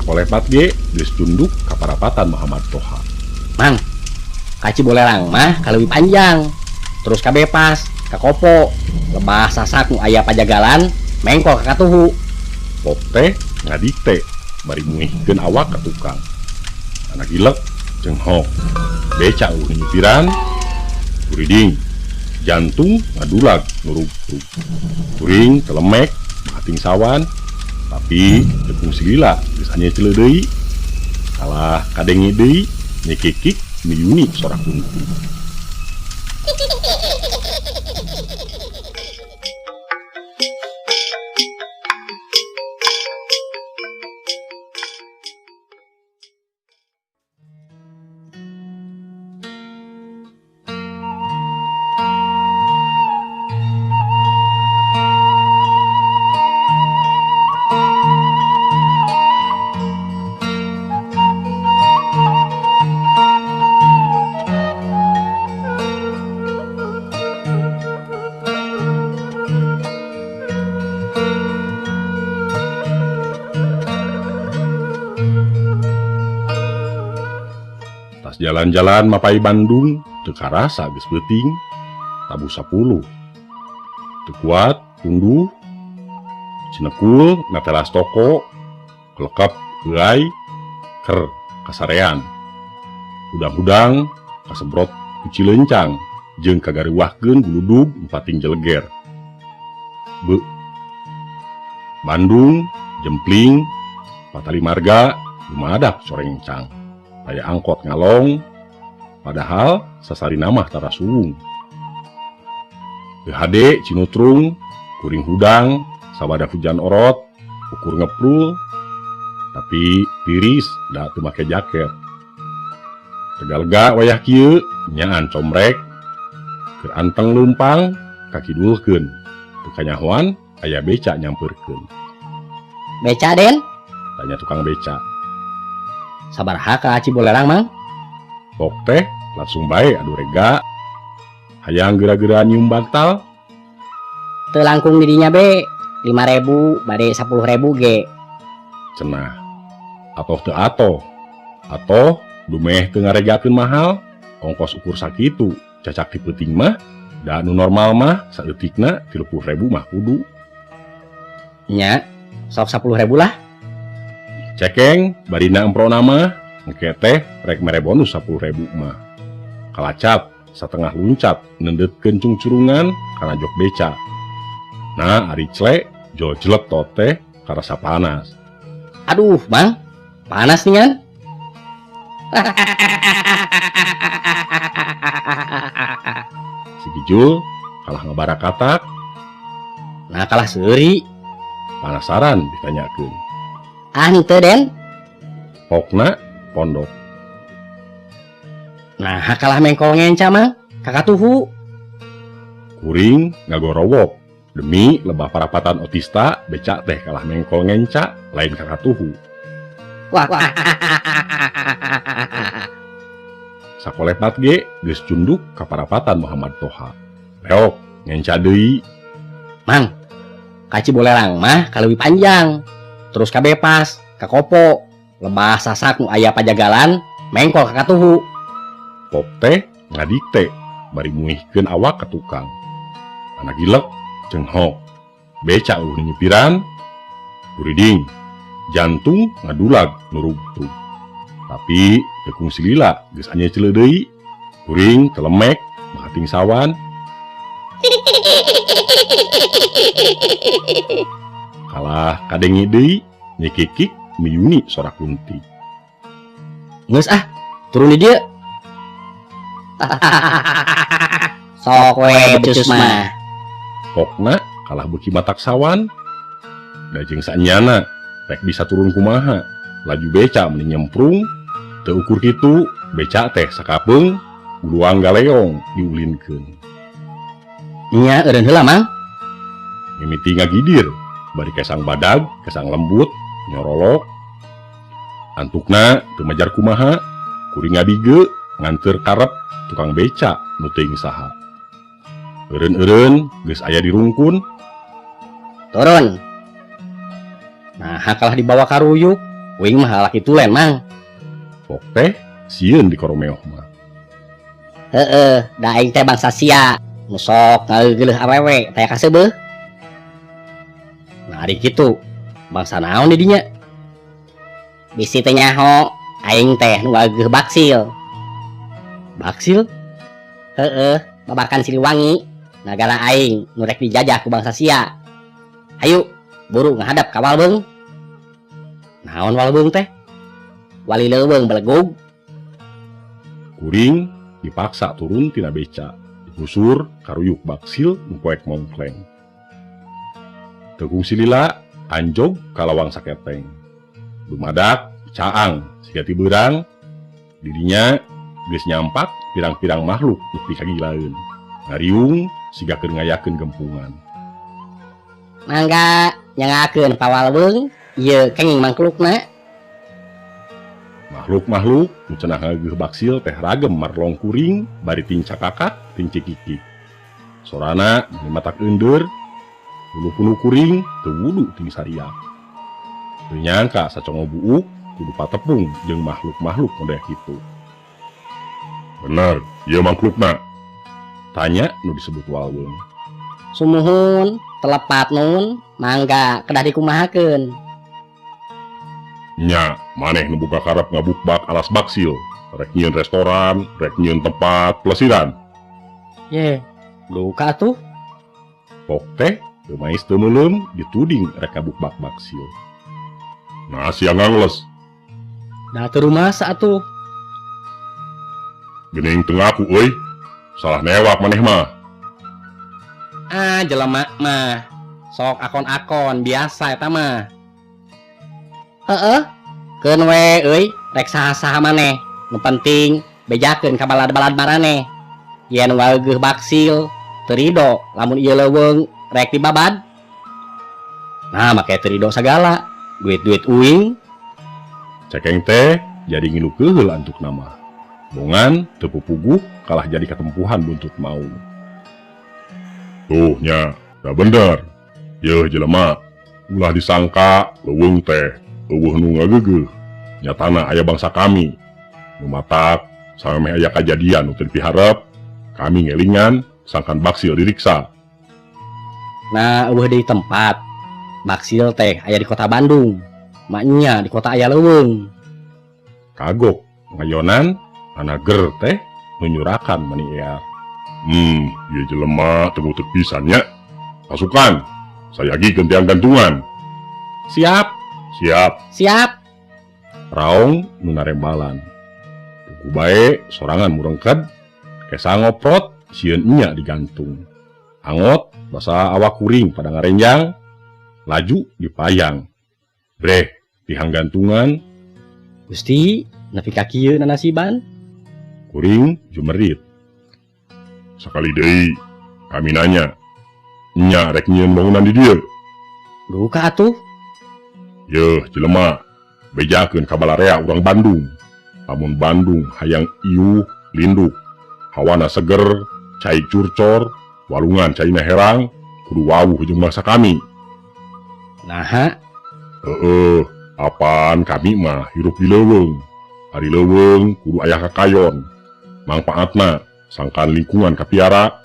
Sakolepat ge geus tunduk ka parapatan Muhammad Toha. Mang, ka Cibolerang mah kaleuwih panjang. Terus ka Bepas, ka Kopo, lebah Sasak nu aya pajagalan, mengkol ka Katuhu. Pok teh ngadikte bari muihkeun awak ka tukang. Anak gilek cenghok. Beca eueuh nyupiran, kuriding, jantung ngadulag nurug-rug. Kuring telemek mahating sawan, tapi teu kungsi lila geus anya ceuleuh deui. Kalah kadenge deui nyekikik miyuni sorak kunti. Tas jalan-jalan mapai Bandung teu karasa geus peuting tabuh 10. Teu kuat tunduh cinekul na teras toko kelekep heuay ker kasarean. Hudang-hudang kasebrot ku Cilencang jeung kagareuwahkeun guludug empating jeleger. Be Bandung jempling patali marga lumadak sorengcang. Aya angkot ngalong padahal sasarina mah tara suwung. Teu hade cinutrung kuring hudang sabada hujan orot ukur ngeprul tapi tiris da teu make jaket. Tegalega wayah kieu nyaan comrek keur anteng leumpang kakidulkeun teu kanyahoan aya beca nyampeurkeun. Beca Den? Tanya tukang beca. Sabaraha ka Cibolerang Mang? Pok teh langsung bae adu rega. Hayang geura-geura nyium bantal. Teu langkung di dinya be 5.000 bade 10.000 ge. Cenah. Atoh teu atoh. Atoh dumeh teu ngaregakeun mahal, ongkos ukur sakitu, cacak ti peuting mah da nu normal mah saeutikna 30.000 mah kudu. Nya, sok 10.000 lah. Cekeng barina emprona mah engke teh rek mere bonus 10.000 mah. Kalacat satengah luncat nendeutkeun cungcurungan kana jok beca. Nah ari cle jol jelek teh karasa panas. Aduh, Bang, panas nih kan? Si Gijul kalah ngabarakatak. Nah kalah seuri. Penasaran ditanyakeun. Ah henteu Den. Pokna pondok. Nah kalah mengkol ngenca Mang, kakatuhu. Kuring ngagorowok demi lebah parapatan otista beca teh kalah mengkol ngenca lain kakatuhu. Wah. Sakolepat ge geus cunduk ka parapatan Muhammad Toha. Leok ngenca deui. Mang, ka Cibolerang mah kaleuwih panjang. Terus ka Bepas, ka Kopo, lebah Sasak nu aya pajagalan, mengkol ka Katuhu. Pok teh ngadikte bari muihkeun awak ka tukang. Anak gilek cenghok. Beca eueuh nyupiran, kuriding, jantung ngadulag nurug-rug. Tapi teu kungsi lila geus anya ceuleuh deui. Kuring telemek mahating sawan. Kalah kadenge deui nyekikik miyuni sorak kunti. Geus ah, turun di dieu. Sok we becus mah. Pokna kalah beuki matak sawan. Da jeung sanyana rek bisa turun kumaha. Laju beca meni nyemprung, teu ukur kitu beca teh sakapeung buluang galeong diulinkeun. Nya eureun heula Mang. Mimiti ngagidir bari kesang badag, kesang lembut, nyorolok. Antukna teu majar kumaha, kuring ngabige nganteur karep tukang beca nu teuing saha. Eureun-eureun geus aya di rungkun. Turun. Nah, kalah dibawa ka ruyuk. Uing mah lalaki tulen, Mang. Pok teh sieun dikoromeoh mah. Heeh, da aing teh bangsa sia. Nu sok ngageuleuh awewe taya kaseubeuh. Nah, ari kitu. Bangsa naon di dinya? Bisi teh nyaho, aing teh nu ngageuh baksil. Baksil? Heeh, babakan Siliwangi. Nagara aing nu rek dijajah ku bangsa sia. Hayu, buru ngahadap ka Walbeung. Naon Walbeung teh? Wali leuweung, belegug. Kuring dipaksa turun tina beca, digusur karuyuk baksil nu poek mongkleng. Teu kungsi lila anjog ka lawang saketeng. Dumadak caang siga ti beurang, di dinya geus nyampak pirang-pirang makhluk nu pikagilaeun. Ngariung siga keur ngayakeun gempungan. Mangga nyangakeun Pa Walbeung, ieu kenging mangklukna. Makhluk-makhluk nu cenah ngageuh baksil teh ragem marlong kuring bari tincakakak tincikikik. Sorana meni matak eundeur, bulu kuring teu wudu ting sariak. Teu nyangka sacongo buuk kudu patepung jeung makhluk-makhluk model kitu. Bener, ieu mangklukna? Tanya nu disebut Walbeung. Sumuhun, telepat nun, mangga kedah dikumahakeun. Nya, maneh nu boga karep ngabukbak alas baksil, rek nyieun restoran, rek nyieun tempat pelesiran. Ye, duka tuh. Pok teh teu mais teu meuleum dituding rek ngabukbak baksil. Nah, sia ngangles. Da teu rumasa atuh. Geuning teu ngaku euy. Salah newak maneh mah. Ah, jelema mah. Sok akon-akon biasa eta mah. Heeh. Keun we euy, rek saha-saha maneh. Nu penting bejakeun ka balad-balad maraneh. Yen wageugeuh baksil, teu rido lamun ieu leuweung rek dibabad. Nah, make teu rido sagala. Duit-duit uing. Cekeng teh jadi ngilu keheul antuk nama. Bongan teu pupuguh kalah jadi katempuhan buntut maung. Tuh nya, da bener. Yeuh jelema, ulah disangka leuweung teh eueuh nu ngageugeuh. Nyatana aya bangsa kami. Nu matak samemeh aya kajadian nu teu dipiharep, kami ngelingan sangkan baksil diriksa. Nah, eueuh deui tempat. Baksil teh aya di kota Bandung. Maknya di kota aya leuweung. Kagok ngayonan anager teh nu nyurakan mani ear. Ieu jelema teu ngutek pisan nya. Pasukan, sayagikeun tiang gantungan. Siap. Siap. Siap. Raong nu narembalan. Puguh bae sorangan murengked, kesa ngoprot sieun nya digantung. Angot basa awak kuring pada ngarenjang, laju dipayang. Breh, tihang gantungan. Gusti, nepi ka kieu nanasiban? Kuring jumerit. Sakali deui kami nanya, nya rek nyieun bangunan di dieu? Duka atuh. Yeuh jelema, bejakeun ka balarea urang Bandung. Lamun Bandung hayang iuh linduk, hawana seger, cai curcor, walungan caina herang, kudu wawuh jeung bangsa kami. Naha? Heeh, apaan kami mah hirup di leuweung. Ari leuweung kudu aya kakayon. Mangpaatna sangkan lingkungan kapiara,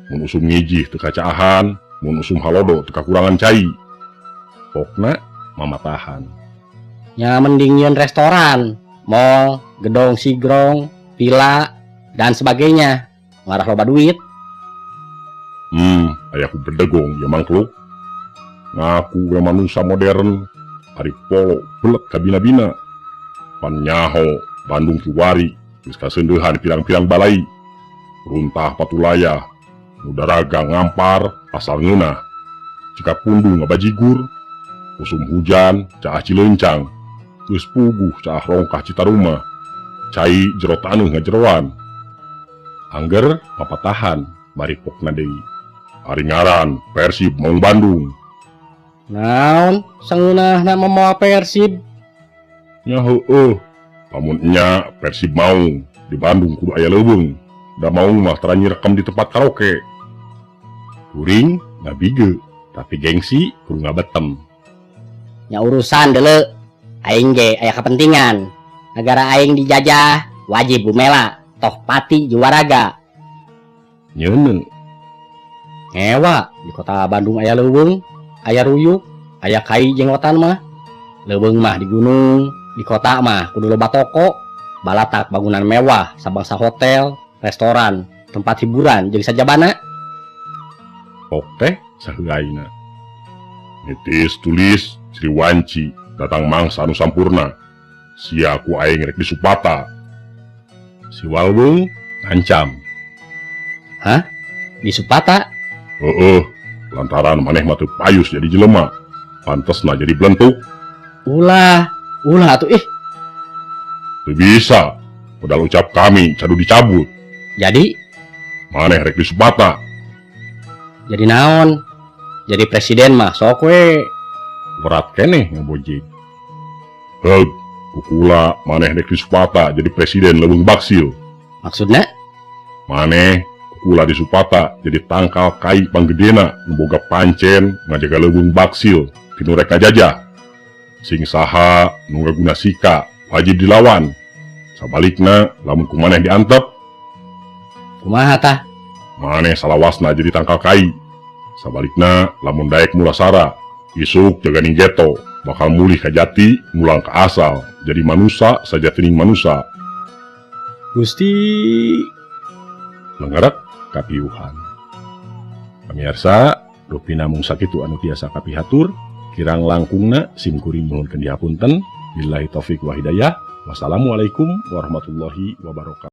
mun usum ngijih teu kacaahan, mun usum halodo teu kakurangan cai. Pokna mamatahan. Nya mending nyieun restoran, mall, gedong sigrong, villa, dan sebagainya. Ngarah loba duit. Aya ku berdegong ya mangkluk. Ngaku we manusia modern, ari polo belet kabina-bina. Pan nyaho Bandung kiwari geus kaseundeuhan pirang-pirang balai. Runtah patulaya, nu daragang ngampar asal ngeunah. Cikapundung ngabajigur, usum hujan caah Cilencang, geus puguh caah rongkah Citaruma, cai jero taneuh ngajeroan. Angger papatahan bari pokna deui. Ari ngaran Persib Maung Bandung. Naon sangeunahna mamawa Persib? Nya heueuh, lamun nya Persib Maung di Bandung kudu aya leuweung. Da Maung mah tara nyirekem di tempat karaoke. Kuring ngabige, tapi gengsi kudu ngabetem. Nya urusan deuleu. Aing ge aya kepentingan. Negara aing dijajah, wajib bumela, toh pati juwaraga. Nyeuneu. Ngewa di kota Bandung aya leuweung, aya ruyuk, aya kai jenggotan mah. Leuweung mah di gunung, di kota mah kudu loba toko, balatak bangunan mewah, sabangsa hotel, restoran, tempat hiburan jeung sajabana. Pok teh saheuaina. Nitis tulis Sri Wanci datang mangsa anu sampurna. Sia ku aing rek disupata. Si Walweung ngancam. Hah? Disupata? Heeh, lantaran maneh mah teu payus jadi jelema. Pantesna jadi belentuk. Ulah, ulah atuh ih. Teu bisa. Modal ucap kami cadu dicabut. Jadi maneh rek disupata. Jadi naon? Jadi presiden mah sok we. Berat keneh ngabojek. Heug, kukula maneh rek disupata jadi presiden leuweung baksil. Maksudna? Maneh kukula disupata jadi tangkal kai panggedena nu boga pancen ngajaga leuweung baksil tinu rek ngajajah. Sing saha nu ngaguna sika wajib dilawan. Sabalikna lamun ku maneh diantep, kumaha tah? Maneh salawasna jadi tangkal kai. Sabalikna lamun daek mulasara, isuk jaganing geto bakal mulih ka jati, ngulang ka asal, jadi manusa sajatining manusa. Gusti lengerek kapiuhan. Pamirsa, rupina mung sakitu anu tiasa kapihatur, kirang langkungna sim kuring nuhunkeun dihapunten. Billahi taufik wa hidayah. Wassalamualaikum warahmatullahi wabarakatuh.